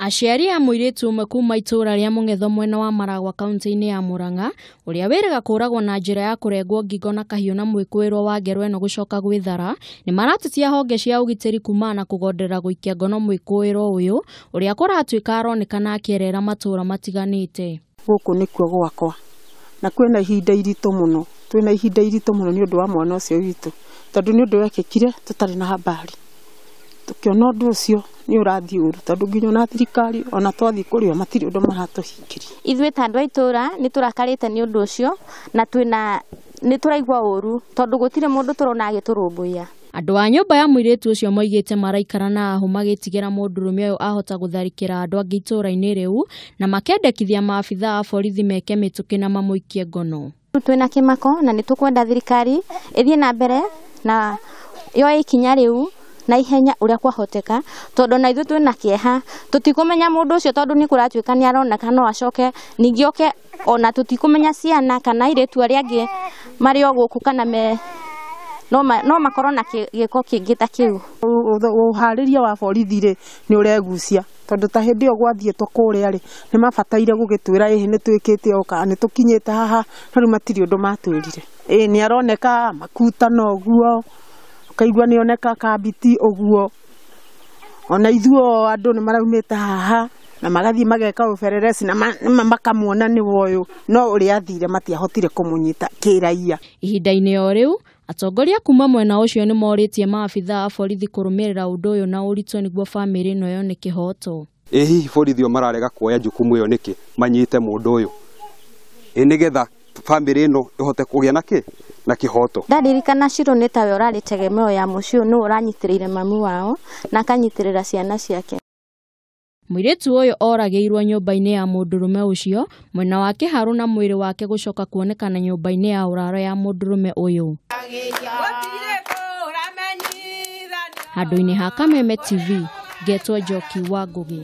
Aciari a mũirĩtu ũmwe kuma itũũra rĩa Mũng'etho mwena wa Maragwa kaunti-inĩ ya Murang'a ũrĩa wĩrĩga kũũragwo na njĩra ya kũrengwo ngingo na kahiũ na mwĩkũĩrwo wa ngero ĩno gũcoka gwĩthara nĩ maratetia honge cia ũgitĩri kumana na kũgonderera gũikia ngono mwĩkũĩrwo ũyũ ũrĩa kũratuĩka aronekana akĩerera matũũra matiganĩte. Gũkũ nĩkuo gwakwa na kwĩna ihinda iritũ mũno, twĩna ihinda iritũ mũno nĩ ũndũ wa mwana ũcio witũ tondũ nĩ ũndũ wekĩkire tũtarĩ na habari. Tukiona ũndũ ũcio nĩ ũrathiĩ ũru tondũ nginya ona thirikari ona twathiĩ kũrĩ o matirĩ ũndũ maratũhingĩria. Ithuĩ ta andũ a itũũra nĩ tũrakarĩte nĩ ũndũ ũcio na twĩna nĩ tũraigua ũru tondũ gũtirĩ mũndũ tũrona agĩtũrũmbũiya. Andũ a nyũmba ya mũirĩtu ũcio moigĩte maraikara na ahũ magĩtigĩra mũndũrũme ũyũ ahota gũtharĩkĩra andũ angĩ itũũra-inĩ rĩu na makendekithia maabithaa a borithi meke mĩtũkĩ na mamũikie ngono. Twĩna kĩmako na nĩ tũkwenda thirikari ĩthiĩ na mbere na yoe ikinya rĩu na ihenya ũrĩa kwahoteka tondũ na ithuĩ twĩna kĩeha tũtikũmenya mũndũ ũcio tondũ nĩ kũratuĩka nĩ aroneka no acoke ningĩ oke ona tũtikũmenya ciana kana airĩtu arĩa angĩ marĩ o gũkũ kana me no makorwo na gĩko kĩngĩ ta kĩu. Ũharĩria wa borithi rĩ nĩ ũregucia tondũ ta hĩndĩ ĩyo gwathiĩtwo kũrĩa rĩ nĩ mabataire gũgĩtwĩra ĩhĩ nĩ twĩkĩte ũũ kana nĩ tũkinyĩte haha no rĩu matirĩ ũndũ matwĩrire. Ĩĩ nĩ aroneka makutana ũguo ũkaigua nĩ oneka kambiti ũguo ona ithuĩ andũ nĩ maraumĩte haha na magathiĩ mageka ũberereci na makamuona nĩ ũyũ no ũrĩa athire matiahotire kũmũnyita kĩraia. Ihinda-inĩ o rĩu atongoria kuma mwena ũcio nĩ morĩtie maabithaa a borithi kũrũmĩrĩra ũndũ ũyũ na ũritũ nĩguo bamĩrĩ ĩno yone kĩhoto. Ĩ hihi borithi o mararega kuoya jukumu ĩyo nĩkĩ manyite mũndũ ũyũ ĩ nĩgetha bamĩrĩ ĩno ĩhote kũgĩa na kĩ na kĩhoto. Ndaririkana Shiro nĩ tawe ũrarĩ tegemeo ya mũciĩ ũyũ, nĩwe ũranyitĩrĩire mami wao na akanyitĩrĩra ciana ciake. Mũirĩtu ũyũ oragĩirwo nyũmba-inĩ ya mũndũrũme ũcio mwena wa Kĩharũ na mwĩrĩ wake gũcoka kuonekana nyũmba-inĩ ya ũraro ya mũndũrũme ũyũ. Handũ-inĩ ha Kameme TV, ngetwo Njoki wa Ngũgĩ.